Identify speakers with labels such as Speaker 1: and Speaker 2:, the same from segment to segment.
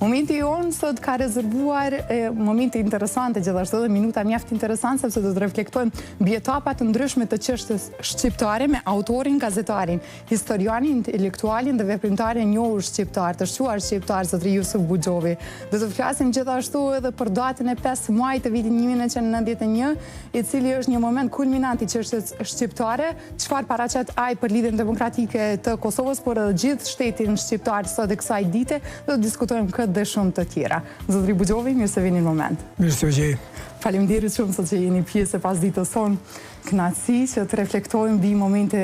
Speaker 1: Momenti jonë sot ka rezervuar momente interesante gjithashtu dhe minuta mjaft interesante sepse do të reflektojmë mbi etapa të ndryshme të çështjes shqiptare me autorin, gazetarin, historianin, intelektualin dhe veprimtarin e njohur shqiptar, të shquar shqiptar, zotëri Jusuf Buxhovi. Do të flasim gjithashtu edhe për datën e 5 majit të vitit 1991, i cili është një moment kulminant i çështjes shqiptare, çfarë paraqet ai për Lidhjen Demokratike të Kosovës, por edhe gjithë shtetin shqiptar sot e kësaj dite, do të diskutojmë këtë dhe shumë të tjera. Zotëri Buxhovi, mirë se vini në moment.
Speaker 2: Mirë se ju gjej.
Speaker 1: Faleminderit shumë sot që jeni pjesë e pasdites sonë. Kënaqësi që të reflektojmë mbi momente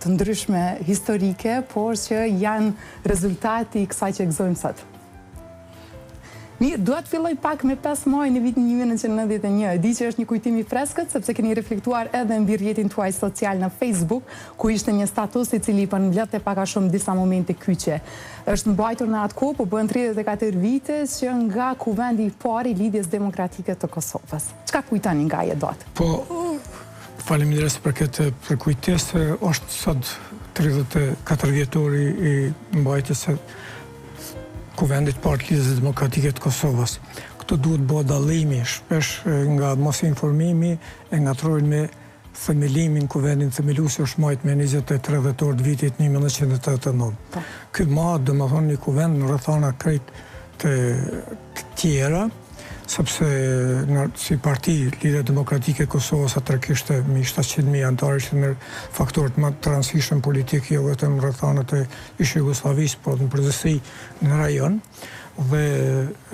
Speaker 1: të ndryshme historike, por që janë rezultati i kësaj që gëzojmë sot. Mirë, dua të filloj pak me 5 majin e vitit 1991. E di që është një kujtim i freskët, sepse keni reflektuar edhe mbi rrjetin tuaj social në Facebook, ku ishte një status i cili përmbledhte pak a shumë disa momente kyçe. Është mbajtur në atë kohë, po bëhen 34 vite që nga kuvendi i parë i Lidhjes Demokratike të Kosovës. Çka kujtoni nga ajo datë?
Speaker 2: Po, faleminderit për këtë përkujtesë. Është sot 34 vjetori i mbajtjes së Kuvendit të Parë të Lidhjes Demokratike të Kosovës. Këtu duhet bëhet dallimi, shpesh nga mosinformimi e ngatërrojnë me themelimin, Kuvendin themelues është majtë me 23 dhjetor të vitit 1989. Po. Ky mahet, domethënë, një kuvend në rrethana krejt të tjera, sepse në, si parti Lidhja Demokratike e Kosovës atëherë kishte mbi 700.000 anëtarë, ishte ndër faktorët më të rëndësishëm politik, jo vetëm në rrethanat e ish Jugosllavisë, por në përgjithësi në rajon, dhe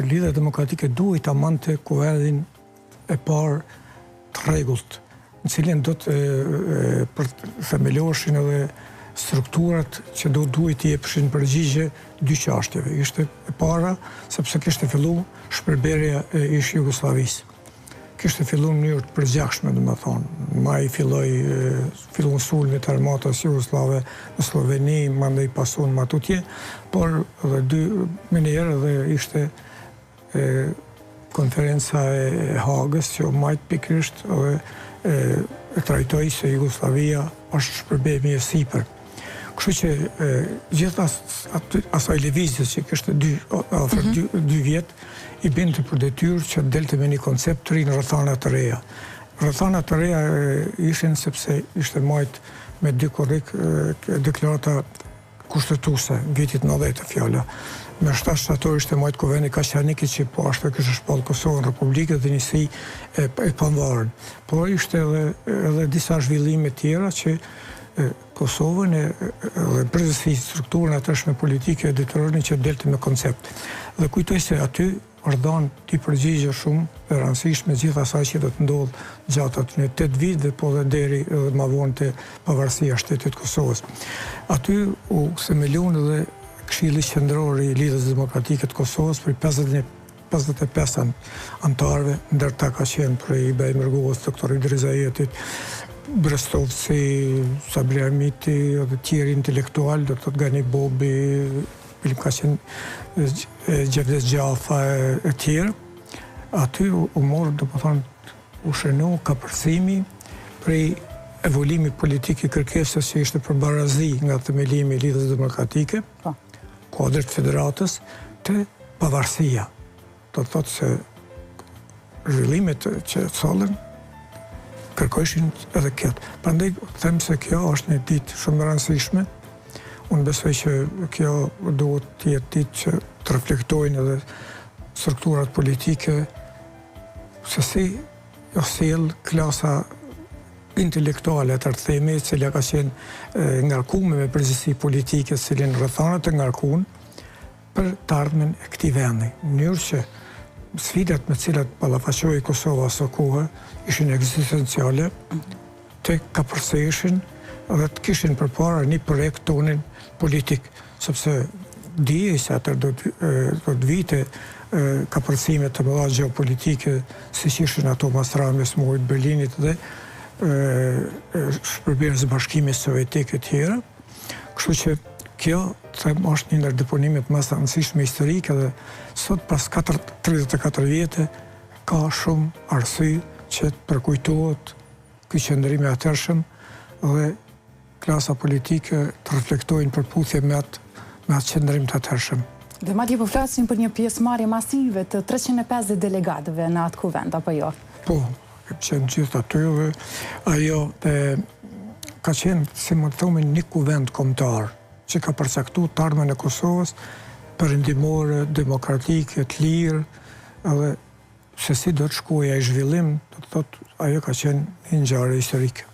Speaker 2: Lidhja Demokratike duhej ta mante kuvendin e parë të rregullt, në cilin do të themeloheshin edhe strukturat që do duhej të jepshin përgjigje dy çashtjeve. Ishte e para sepse kishte fillu shpërbërja e ish Jugosllavisë. Kishte fillu në mënyrë të përgjakshme, domethënë. Në maj filloi fillun sulmet e armatës jugosllave në Slloveni, mandej pasuan ma tutje, por edhe dy menjëherë edhe ishte e konferenca e Hagës që u majt pikërisht dhe e, e trajtoi se Jugosllavia është shpërbërje e sipër. Kështu që e, gjithë as, aty, asaj lëvizjes që kishte dy, afër mm -hmm. dy, dy vjet, i binte për detyrë që të delte me një koncept të ri në rrethana të reja. Rrethana të reja ishin sepse ishte majt me dy korrik deklarata kushtetuese, vitit 90 fjala. Me 7 shtator ishte majt kuvendi i Kaçanikit që po ashtu kishte shpallë Kosovën Republikë dhe njësi e, e pavarur. Por ishte edhe, edhe disa zhvillime tjera që e, Kosovën e, dhe përgjithësi strukturën e atëhershme politike e detyronin që delte me koncept. Dhe kujtoj se aty është dhënë një përgjigje shumë e rëndësishme gjithë asaj që do të ndodhë gjatë atyre 8 viteve, po dhe deri edhe më vonë te pavarësia e shtetit të Kosovës. Aty u themeluan edhe Këshilli Qendror i Lidhjes Demokratike të Kosovës prej 51 55 anëtarëve, ndër ta ka qenë prej Ibrahim Rugovës, Dr. Idriz Ajetit, Brestovci, Sabri Hamiti edhe tjerë intelektual, do të thotë Gani Bobi, Bilim ka qenë Xhevdet Xhafa e tjerë. Aty u morë, domethënë, u shënu kapërcimi prej evolimi politik i kërkesës që ishte për barazi nga themelimi i Lidhjes Demokratike, po. kuadër të federatës, te pavarësia. Do të thotë se zhvillimet që sollën kërkojshin edhe këtë. Prandaj them se kjo është një ditë shumë e rëndësishme. Unë besoj që kjo duhet të jetë ditë që të reflektojnë edhe strukturat politike se si u sjell klasa intelektuale, të themi, e cila ka qenë e ngarkume me përgjegjësi politike, cilin rrethanat e ngarkun, për të ardhmen e këtij vendi, në mënyrë që sfidat me të cilat ballafaqohej Kosova aso kohe ishin ekzistenciale, të kapërceheshin dhe të kishin përpara një projekt tonin politik, sepse dihej se atëherë do të do të vinte kapërcime të mëdha gjeopolitike, siç ishin ato mas ramjes Murit të Berlinit dhe shpërbërjes së Bashkimit Sovjetik e tjera. Kështu që kjo, them, është një ndër deponimet më të rëndësishme historike dhe sot pas 4, 34 vjete ka shumë arsye që të përkujtohet ky qëndrim i atëhershëm dhe klasa politike të reflektojnë përputhje me atë me atë qëndrim të atëhershëm.
Speaker 1: Dhe madje po flasim për një pjesëmarrje masive të 350 delegatëve në atë kuvend, apo jo?
Speaker 2: Po, kemi qenë gjithë aty dhe ajo e, ka qenë, si mund të themi, një kuvend kombëtar që ka përcaktu të ardhmen e Kosovës perëndimore, demokratike, të lirë, edhe Se si do të shkojë ai zhvillim, do të thotë, ajo ka qenë një ngjarje historike.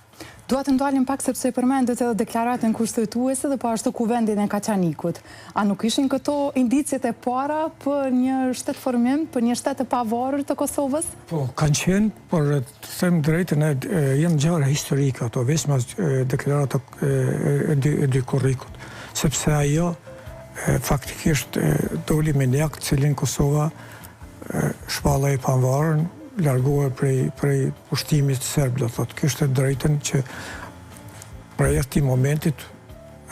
Speaker 1: Dua të ndalim pak sepse përmendët edhe deklaratën kushtetuese dhe po ashtu Kuvendin e Kaçanikut. A nuk ishin këto indiciet e para për një shtetformim, për një shtet të pavarur të Kosovës?
Speaker 2: Po, kanë qenë, por të them të drejtën, janë ngjarje historike ato, veçmas deklarata e dy korrikut, sepse ajo faktikisht doli me një akt të cilin Kosova shpallej e pavarun, largohej prej prej pushtimit serb, do thotë, kishte të drejtën që prej atij momentit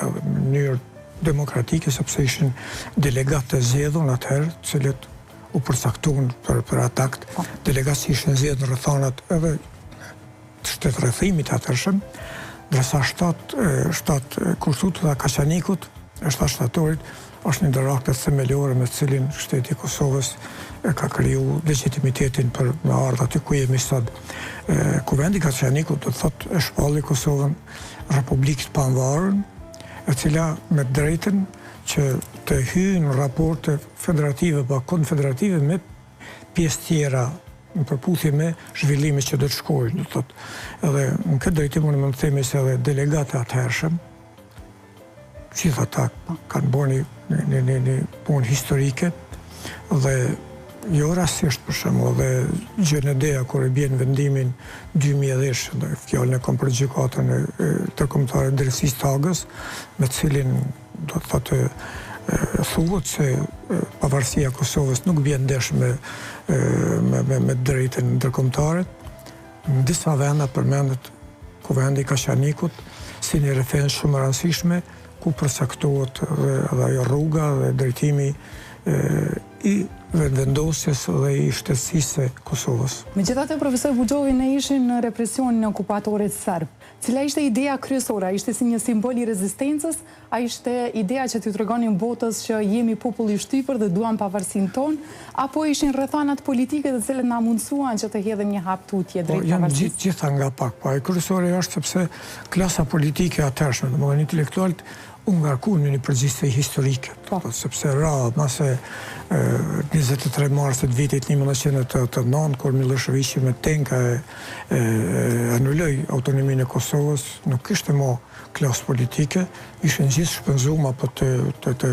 Speaker 2: edhe në mënyrë demokratike sepse ishin delegatë të zgjedhur atëherë, të cilët u përcaktuan për për atë akt, po. delegatë që ishin zgjedhur në rrethanat edhe të shtetrrethimit të atëhershëm, ndërsa 7 7 Kushtetuta e Kaçanikut, e 7 shtatorit, është një ndër aktet themelore me të cilin shteti i Kosovës e ka kriju legjitimitetin për me ardhë aty ku jemi sot. Kuvendi i Kaçanikut do të thotë e shpalli Kosovën Republikë të pavarur, e cila me të drejtën që të hyjë në raporte federative apo konfederative me pjesë tjera në përputhje me zhvillimet që do të shkojnë, do të thotë. Edhe në këtë drejtim unë mund të themi se edhe delegatët e atëhershëm, gjithë ata kanë bërë një, një, një, një punë historike dhe jo rastësisht për shembull dhe GJND-ja kur e bjen vendimin 2010, dhe fjalën e kom për gjykatën ndërkombëtare të drejtësisë të Hagës, me të cilin do të thotë thuhet se pavarësia e Kosovës nuk bjen ndesh me me me, me drejtën ndërkombëtare. Në disa vende përmendet Kuvendi i Kaçanikut si një referencë shumë e rëndësishme ku përcaktohet dhe, dhe ajo rruga dhe drejtimi e, i vetëvendosjes dhe i shtetësisë së Kosovës.
Speaker 1: Megjithatë, profesor Buxhovi, ne ishim në represionin e okupatorit serb. Cila ishte ideja kryesore? A ishte si një simbol i rezistencës? A ishte ideja që t'i tregonim botës që jemi popull i shtypur dhe duam pavarësinë tonë? Apo ishin rrethanat politike të cilat na mundësuan që të hedhim një hap tutje
Speaker 2: po, drejt pavarësisë? Po, janë gjitha nga pak. Po, ajo kryesore është sepse klasa politike e atëhershme, domethënë intelektualët, u ngarkuan me një përgjegjësi historike, po. sepse ra mas 23 marsit të vitit 1989, kur Millosheviqi me tenka e, e, anuloi autonominë e Kosovës, nuk kishte mo klasë politike, ishin gjithë shpenzum apo të, të, të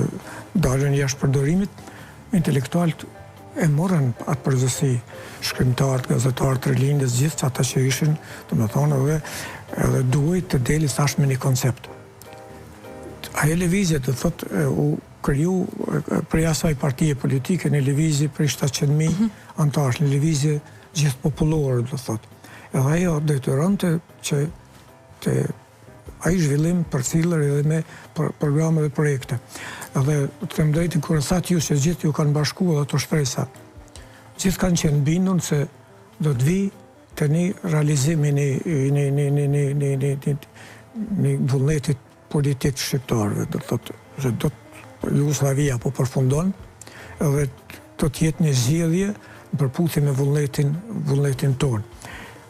Speaker 2: dalën jashtë përdorimit, intelektualët e morën atë përgjegjësi, shkrimtarët, gazetarët, rilindës, gjithë ata që ishin, domethënë edhe, edhe duhej të deli tash me një koncept. Ajo lëvizje, do të thotë, u kriju prej asaj partie politike një lëvizje prej 700.000 mm -hmm. anëtarësh, një lëvizje gjithëpopullore, do të thotë. Edhe ajo detyronte që të ai zhvillim përcillet edhe me programe dhe projekte. Edhe të them drejtën kur e thatë ju se gjithë ju kanë bashku edhe ato shpresa. Gjithë kanë qenë bindun se do të vijë te një realizim i një, një, një, një, një, një, një, një, një vullnetit politik të shqiptarëve, do të thotë se do të Jugosllavia po përfundon edhe do të jetë një zgjidhje në përputhje me vullnetin vullnetin tonë.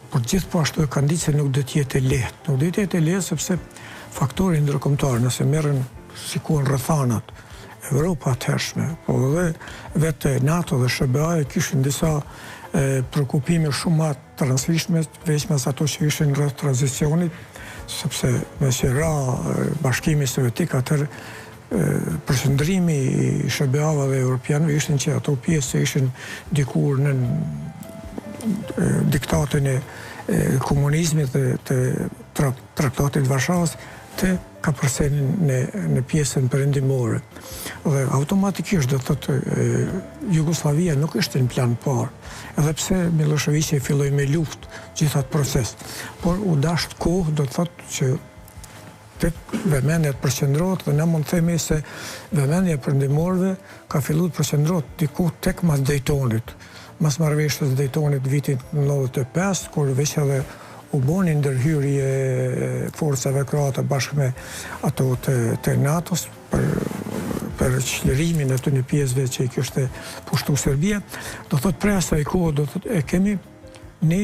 Speaker 2: Por gjithë po ashtu e kanë ditë se nuk do të jetë e lehtë. Nuk do të jetë e lehtë sepse faktori ndërkombëtar, nëse merren shikohen rrethanat, Evropa atëhershme, po edhe vetë NATO dhe SHBA e kishin disa preokupime shumë ma të rëndësishme, veçmas ato që ishin rreth tranzicionit, sepse meqë ra Bashkimi Sovjetik, atëherë përqendrimi i SHBA-ve dhe evropianëve ishin që ato pjesë që ishin dikur nën diktatin e komunizmit dhe të traktatit të Varshavës të kapërcenin në në pjesën perëndimore. Dhe automatikisht do të thotë Jugosllavia nuk ishte në plan të parë, edhe pse Millosheviqi filloi me luftë gjithë atë proces. Por u dasht kohë do të thotë që të vëmendja të përqendrohet dhe ne mund të themi se vëmendja e perëndimorëve ka filluar të përqendrohet diku tek mas Dejtonit, mas marrëveshjes së Dejtonit vitit 95, kur veç edhe u bo një ndërhyrje e forcave kroate bashkë me ato të, të NATO-s për, për. për çlirimin e atyne pjesëve që i kishte pushtu Serbia, do thotë prej asaj kohe do thotë e kemi një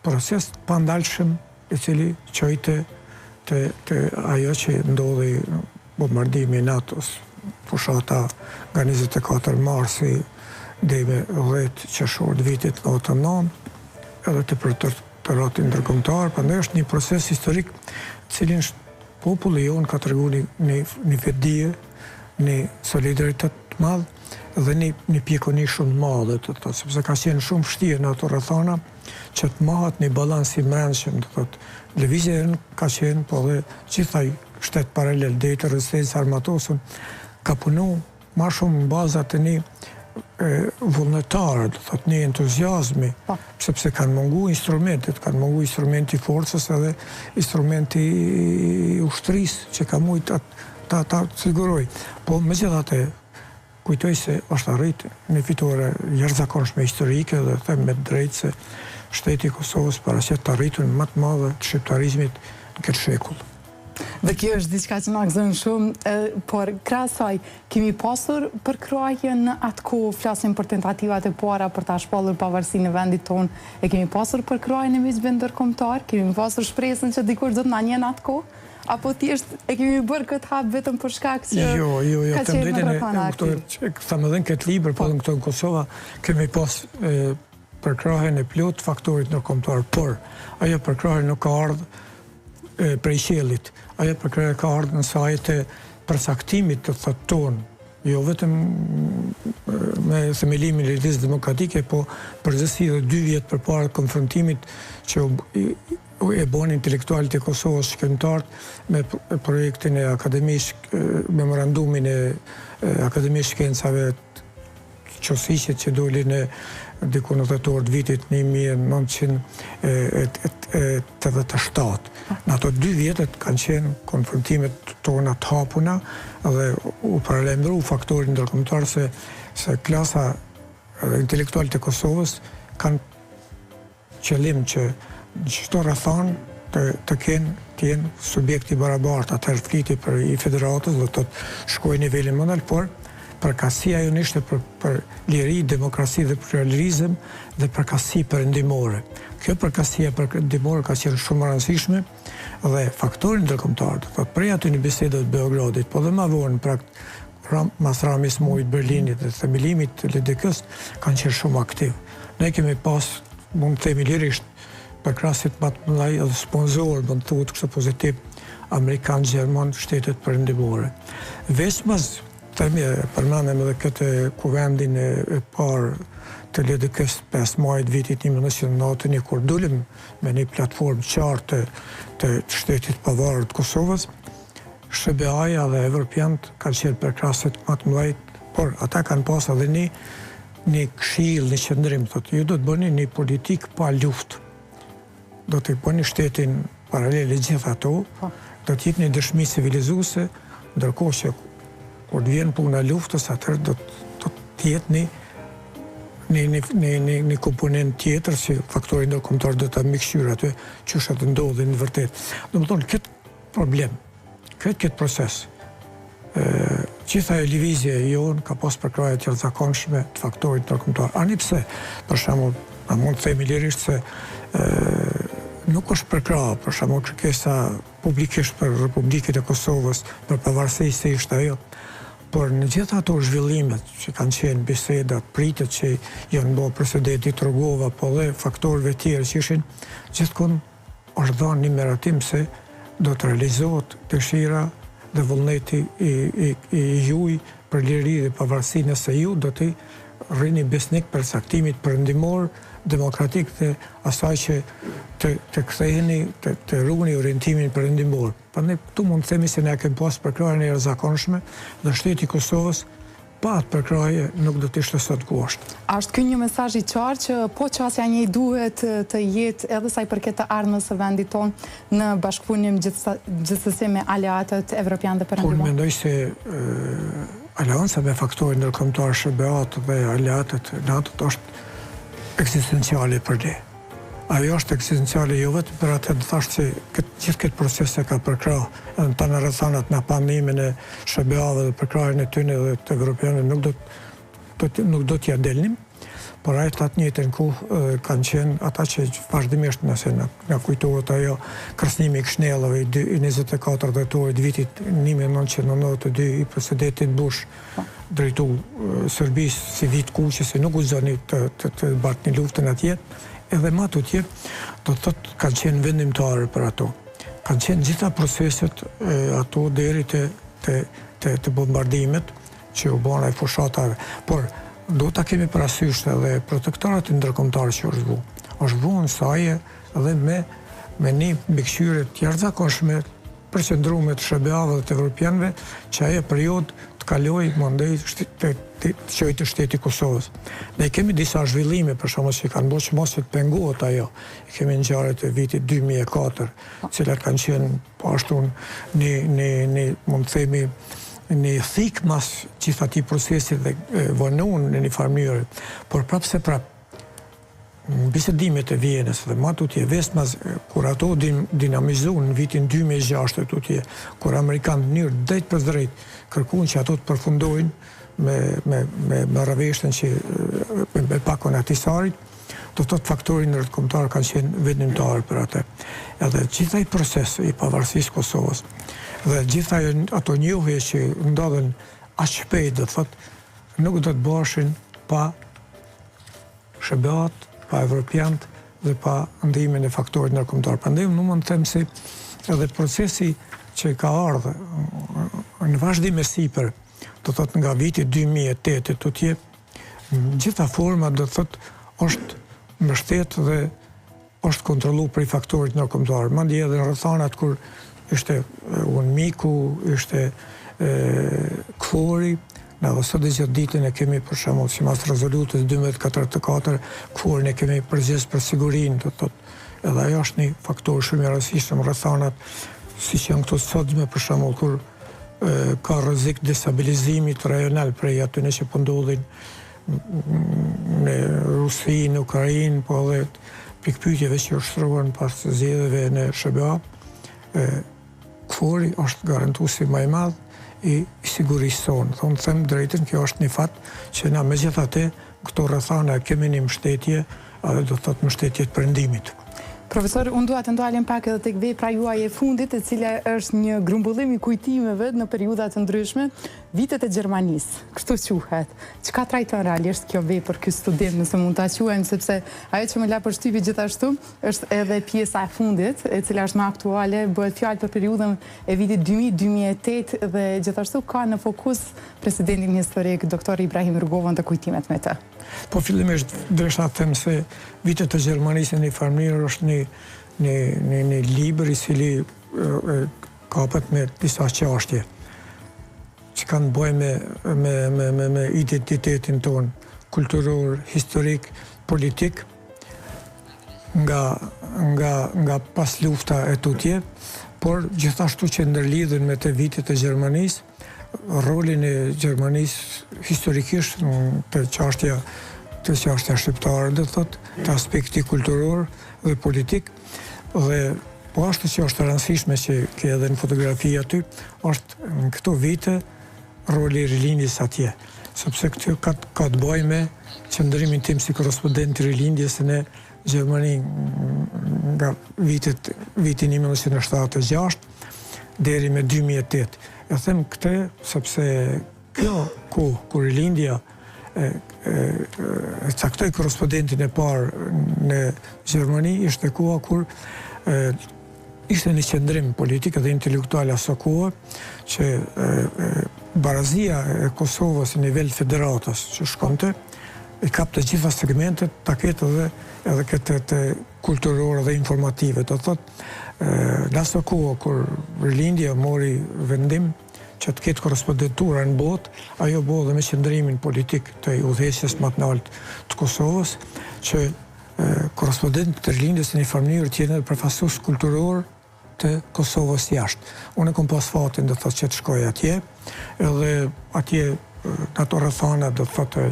Speaker 2: proces të pandalshëm i cili çoi te te te ajo që ndodhi bombardimi i NATO-s, fushata nga 24 marsi deri me 10 qershor të vitit 99, edhe te protektorati ndërkombëtar, prandaj është një proces historik të cilin populli jonë ka tregu një një një vetëdije, një solidaritet të madh dhe një një pjekuni shumë të madhe, do të thotë, sepse ka qenë shumë vështirë në ato rrethana që të mahet një balans i mbrendshëm, do të thotë, lëvizja jonë ka qenë, po dhe gjithë ai shtet paralel deri te rezistenca e armatosur ka punu ma shumë në baza të një vullnetare, do thotë një entuziazmi, po. sepse kanë mungu instrumentet, kanë mungu instrumenti i forcës edhe instrumenti i ushtrisë që ka mujtë ta, ta siguroj. Po, megjithatë, kujtoj se është arrit një fitore jashtëzakonshme historike dhe them me të drejtë se shteti i Kosovës paraqet të arritun më të madhe të shqiptarizmit në këtë shekull.
Speaker 1: Dhe kjo është diçka që na gëzon shumë, por krahas saj, kemi pasur përkrahje në atë kohë, flasim për tentativat e para për ta shpallur pavarësinë e vendit tonë, e kemi pasur përkrahjen e miqve ndërkombëtarë, kemi pasur shpresën që dikush do të na njeh në atë kohë, apo thjesht e kemi bërë këtë hap vetëm për shkak që
Speaker 2: jo, jo, jo, ka qenë në rrethana aktive? Them edhe në këtë libër, po, po edhe në këto në Kosova, kemi pas përkrahjen e plotë të faktorit ndërkombëtar, por ajo përkrahje nuk ka ardhur prej qiellit. Ajo përkrahje ka ardhur në saje të përcaktimit do të thotë tonë, jo vetëm me themelimin e Lidhjes Demokratike, po përgjithësi edhe dy vjet përpara konfrontimit që e bënë intelektualët e Kosovës, shkrimtarët me projektin e Akademisë, memorandumin e Akademisë Shkencave Qosiqit që doli në diku në dhjetor të vitit 1987. Në ato dy vjetet kanë qenë konfrontimet tona të hapuna dhe u paralajmëru faktori ndërkombëtar se se klasa dhe intelektualët e Kosovës kanë qëllim që në çdo rrethanë të të kenë të jenë subjekt i barabartë, atëherë flitej për i federatës, do të thotë shkoi nivelin më nalt, por përkatësia jonë ishte për për liri, demokraci dhe pluralizëm dhe përkatësi perëndimore. Kjo përkatësia perëndimore ka qenë shumë e rëndësishme dhe faktori ndërkombëtar, do të thotë prej atyne bisedave të Beogradit, po dhe ma vonë pra mas ramjes së murit Berlinit dhe themelimit të LDK-së, kanë qenë shumë aktiv. Ne kemi pas, mund të themi lirisht, përkrahësit më të mëdhenj edhe sponsorë, mund të thuhet kështu pozitiv, amerikan, gjerman, shtetet perëndimore. Veçmas, themi, përmendëm edhe këtë kuvendin e, e parë të LDK-së 5 majit vitit 1991, kur dulëm me një platformë qartë të, të shtetit pavarur të Kosovës, SHBA-ja dhe evropianët kanë qenë përkrahësit më të mëdhenj, por ata kanë pas edhe një një këshillë, një qëndrim, thotë, ju do të bëni një politikë pa luftë. Do të bëni shtetin paralel e gjithë ato, po. do të jepni dëshmi civilizuese, ndërkohë që kur të vjen puna e luftës, atëherë do të të jetë një një një një një një komponent tjetër që faktori ndërkombëtar do ta mbikëqyrë aty, qysh atë ndodhi në vërtet. Domethënë këtë problem, krejt këtë proces, gjithë ajo lëvizje jonë ka pas përkrahje të jashtëzakonshme të faktorit ndërkombëtar. Ani pse, për shembull, na mund të themi lirisht se nuk është përkrah, për shembull, kërkesa publikisht për Republikën e Kosovës, për pavarësi se ishte ajo, por në gjithë ato zhvillimet që kanë qenë bisedat, pritjet që janë bërë presidentit Rugova, po dhe faktorëve tjerë që ishin, gjithkund është dhënë një miratim se do të realizohet dëshira dhe vullneti i, i, i juj për liri dhe pavarësi nëse ju do t'i rrini besnik përcaktimit perëndimor, demokratik dhe asaj që të, të ktheheni, të, të ruani orientimin perëndimor. Prandaj këtu mund të themi se ne kemi pas përkrahjen e jashtëzakonshme dhe shteti i Kosovës Pa atë përkrahje nuk do të ishte sot ku
Speaker 1: është. A është ky një mesazh i qartë që po qasja e njëjtë duhet të jetë edhe sa i përket të ardhmes së vendit tonë në bashkëpunim gjithsesi me aleatët evropianë dhe
Speaker 2: perëndimorë? Unë mendoj se aleanca me faktorin ndërkombëtar SHBA-të dhe aleatët NATO është ekzistenciale për ne. Ajo është ekzistenciale jo vetëm për atë të thashë që këtë, gjithë këtë proces e ka përkrah edhe në tana rrethanat na pa ndihmën e SHBA-ve dhe përkrahjen e tyne dhe të evropianëve nuk do të nuk do t'ia delnim, por ai të atë njëjtën kohë kanë qenë ata që vazhdimisht nëse na, na kujtohet ajo kërcënimi i kshnellave i, i 24 dhjetorit vitit 1992 i presidentit Bush drejtu Serbisë si vijë të kuqe se nuk guxoni të, të, të bartni luftën atje, edhe ma tutje, do të thotë kanë qenë vendimtare për ato. Kanë qenë gjitha proceset e, ato deri te, te, te, te bombardimet që u bënë ai fushata, por duhet ta kemi parasysh edhe protektorati ndërkombëtar që është vu. Është vu në saje dhe me me një mbikëqyrje të jashtëzakonshme përqendrume të SHBA-ve dhe të evropianëve që ajo periudhë të kalojë mandej të të çojë te shteti i Kosovës. Ne kemi disa zhvillime për shembull që kanë bërë që mos të pengohet ajo. I kemi ngjarjet e vitit 2004, të cilat kanë qenë po ashtu një një një mund të themi një thikë mas gjithë atij procesi dhe vonun në një farë mënyre. Por prapë se prapë Në bisedimet e Vjenës dhe ma tutje, veçmas kur ato dinamizun në vitin 2006 e tutje, kur amerikanët në mënyrë drejtpërdrejt kërkuan që ato të përfundojnë me me me marrëveshjen që me, me pakon e Ahtisarit, do të thotë faktori ndërkombëtar kanë qenë vendimtar për atë. Edhe gjithë ai proces i pavarësisë së Kosovës dhe gjithë ajo ato njohje që ndodhen aq shpejt, do të thotë, nuk do të bëheshin pa SHBA-të, pa evropianët dhe pa ndihmën e faktorit ndërkombëtar. Prandaj unë mund të them se edhe procesi që ka ardhur në vazhdim e sipër, do të thotë nga viti 2008 e tutje, në gjitha format do të thotë është mbështet dhe është kontrollu prej faktorit ndërkombëtar. Madje edhe në rrethanat kur ishte UNMIK-u, ishte KFOR-i, na edhe sot e gjithë ditën e kemi për shembull sipas rezolutës 1244, KFOR-in e kemi përgjegjës për sigurinë, do të thotë, edhe ajo është një faktor shumë i rëndësishëm rrethanat siç janë këto të sotme për shembull kur ka rrezik destabilizimit rajonal prej atyne që po ndodhin në Rusi, në Ukrainë, po edhe pikëpyetjeve që u shtruan pas zgjedhjeve në SHBA, KFOR-i është garantuesi më i madh i sigurisë sonë. Dhe unë them drejtën, kjo është një fat që na megjithatë këto rrethana kemi një mbështetje, edhe do të thotë mbështetje të perëndimit.
Speaker 1: Profesor, unë dua të ndalem pak edhe tek vepra juaj e fundit, e cila është një grumbullim i kujtimeve në periudha të ndryshme, Vitet e Gjermanisë, kështu quhet. Çka trajton realisht kjo vepër, ky studim, nëse mund ta quajmë, sepse ajo që më la përshtypje gjithashtu është edhe pjesa e fundit, e cila është më aktuale, bëhet fjalë për periudhën e vitit 2000, 2008 dhe gjithashtu ka në fokus presidentin historik Doktor Ibrahim Rugovën dhe kujtimet me të.
Speaker 2: Po fillimisht desha të them se Vitet e Gjermanisë në një farë mënyrë është një një një një libër i cili kapet me disa çështje që kanë të bëjnë me me me me me identitetin tonë kulturor, historik, politik nga nga nga paslufta e tutje, por gjithashtu që ndërlidhen me të vitet e Gjermanisë, rolin e Gjermanisë historikisht te çështja te çështja shqiptare, do të thotë, te aspekti kulturor dhe politik dhe Po ashtu që është e rëndësishme që ke edhe në fotografi aty, është në këto vite roli i rilindjes atje, sepse këtë ka, ka të bëjë me qëndrimin tim si korrespondent i rilindjes në Gjermani nga vitet viti 1976 deri me 2008. E them këtë sepse Kjo kohë kur Rilindja e, e, e caktoi korrespondentin e parë në Gjermani ishte koha kur e, ishte një qëndrim politik dhe intelektual aso kohe që e, e, barazia e Kosovës në nivel federatës që shkonte i kap të gjitha segmentet ta ketë edhe edhe këtë të kulturore dhe informative. Do thotë, në aso kohë kur Rilindja mori vendim që të ketë korrespondentura në botë, ajo u bo dhe me qëndrimin politik të udhëheqjes më të lartë të Kosovës, që korrespondentët e Rilindjes në një farë mënyrë të jenë edhe përfaqësues kulturor të Kosovës jashtë. Unë e kom pas fatin, do të thotë, që të shkoj atje, edhe atje në ato rrethana, do të thotë,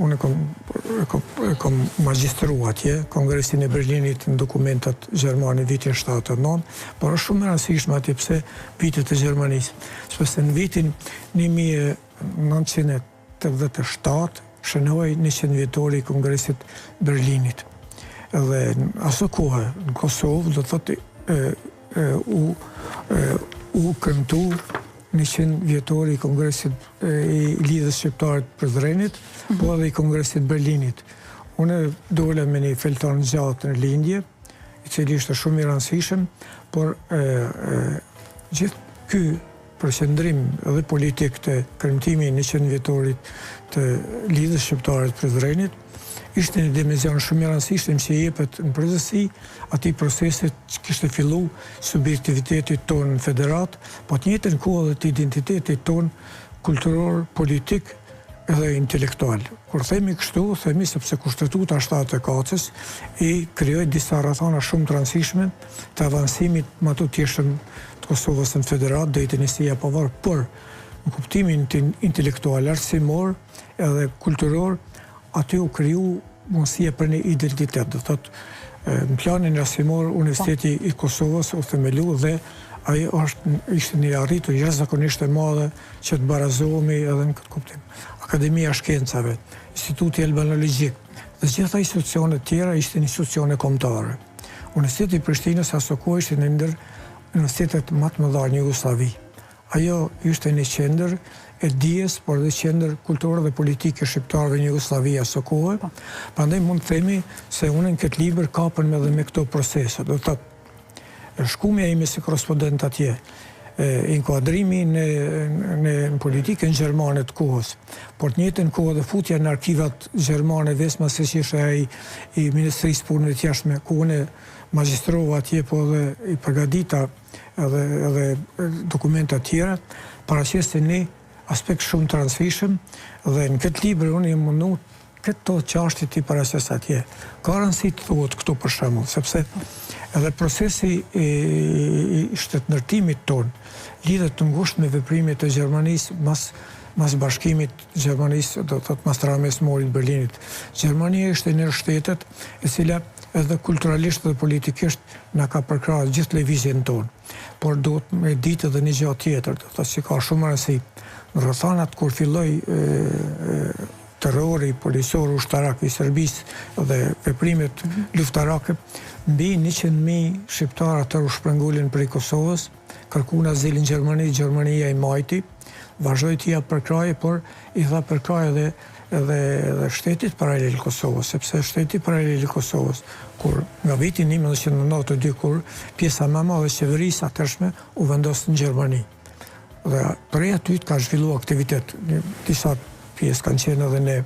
Speaker 2: Unë e kom, e kom, e kom magjistru atje, Kongresin e Berlinit në dokumentat gjermane vitin 79, por është shumë e rëndësishme atje pse vitet e Gjermanisë. Sepse në vitin 1987 shënohej 100 vjetori i Kongresit Berlinit. Dhe aso kohe në Kosovë, do të thotë u u kremtu 100 vjetori i Kongresit i Lidhjes Shqiptare të Prizrenit, mm -hmm. po edhe i Kongresit Berlinit. Unë dola me një felton gjatë në lindje, i cili ishte shumë i rëndësishëm, por e, e, gjithë ky përqendrim edhe politik te kremtimi i 100 vjetorit të Lidhjes Shqiptare të Prizrenit, ishte një dimension shumë i rëndësishëm që i jepet në përgjithësi atij procesit që kishte fillu subjektivitetit tonë në federatë, po të njëjtën kohë edhe të identitetit tonë kulturor, politik edhe intelektual. Kur themi kështu, themi sepse Kushtetuta 74-ës i krijoi disa rrethana shumë të rëndësishme të avansimit më të mëtejshëm të Kosovës në federatë deri te njësia e pavarur, por në kuptimin intelektual, arsimor edhe kulturor, aty u kriju mundësia për një identitet, do thotë në planin arsimor Universiteti i Kosovës u themelu dhe ai është ishte një arritur jashtëzakonisht e madhe që të barazohemi edhe në këtë kuptim. Akademia e Shkencave, Instituti Albanologjik dhe gjitha institucionet tjera ishte institucione kombëtare. Universiteti i Prishtinës aso kohë ishte një ndër universitetet më të mëdha në Jugosllavi. Ajo ishte një qendër e dijes, por edhe qendër kulturore dhe politike e shqiptarëve në Jugosllavi aso kohe. Po. Prandaj mund të themi se unë në këtë libër kapem edhe me këto procese. Do të thotë, shkumja ime si korrespondent atje, inkuadrimi në në në politikën gjermane të kohës, por të njëjtën kohë edhe futja në arkivat gjermane veçmas siç ishte ai i Ministrisë së Punëve të Jashtme, ku unë magjistrova atje, po edhe i përgatita edhe edhe dokumenta të tjera, paraqesin një aspekt shumë të rëndësishëm dhe në këtë libër unë jam mundu këto çështje t'i paraqes atje. Ka rëndësi të thuhet këtu për shembull, sepse edhe procesi i, i shtetndërtimit tonë lidhet të ngushtë me veprimet e Gjermanisë mas mas bashkimit të Gjermanisë, do të thotë mas ramjes Murit të Berlinit. Gjermania ishte një shtetet e cila edhe kulturalisht dhe politikisht na ka përkrahë gjithë lëvizjen tonë. Por duhet me ditë edhe një gjë tjetër, do të thotë që ka shumë rëndësi. Në rrethanat kur filloi terrori policor ushtarak i Serbisë dhe veprimet mhm. luftarake, mbi 100.000 shqiptarë atëherë u shpërngulën prej Kosovës, kërkuan azil në Gjermani, Gjermania i majti, vazhdoi t'i jap përkrahje, por i dha përkrahje edhe edhe edhe shtetit paralel Kosovës, sepse shteti paralel i Kosovës, kur nga viti 1992 kur pjesa më e madhe e qeverisë atëhershme u vendos në Gjermani. Dhe prej aty ka zhvillu aktivitet, disa pjesë kanë qenë edhe në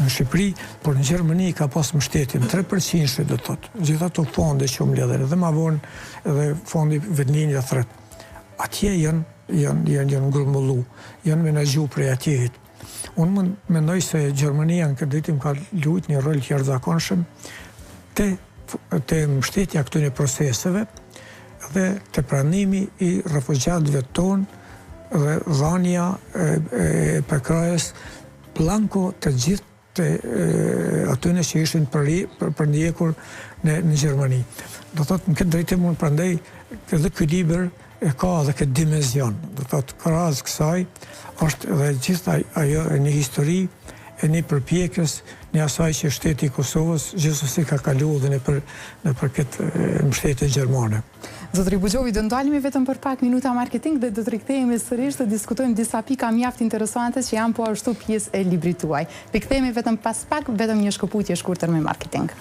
Speaker 2: në Shqipëri, por në Gjermani ka pas mbështetjen 3% do të thotë. Gjithë ato fonde që u mbledhin edhe ma vonë edhe fondi Vendlindja Thërret. Atje janë janë janë janë grumbullu, janë menaxhu prej atjehit. Unë mendoj se Gjermania në këtë drejtim ka luajtur një rol të jashtëzakonshëm te te mbështetja këtyre proceseve dhe te pranimi i refugjatëve tonë dhe dhania e, e përkrahjes blanko të gjithë të atyne që ishin për, për, përndjekur në, në Gjermani. Do thotë në këtë drejtim unë prandaj edhe ky libër e ka edhe këtë dimension. Do thotë krahas kësaj është edhe gjithë ajo e një histori e një përpjekjes një asaj që shteti i Kosovës gjithsesi ka kalu edhe nëpër, nëpër këtë mbështetje gjermane.
Speaker 1: Zotëri Buxhovi, do ndalemi vetëm për pak minuta marketing dhe do të rikthehemi sërish të diskutojmë disa pika mjaft interesante që janë po ashtu pjesë e librit tuaj. Rikthehemi vetëm pas pak, vetëm një shkëputje shkurtër me marketing.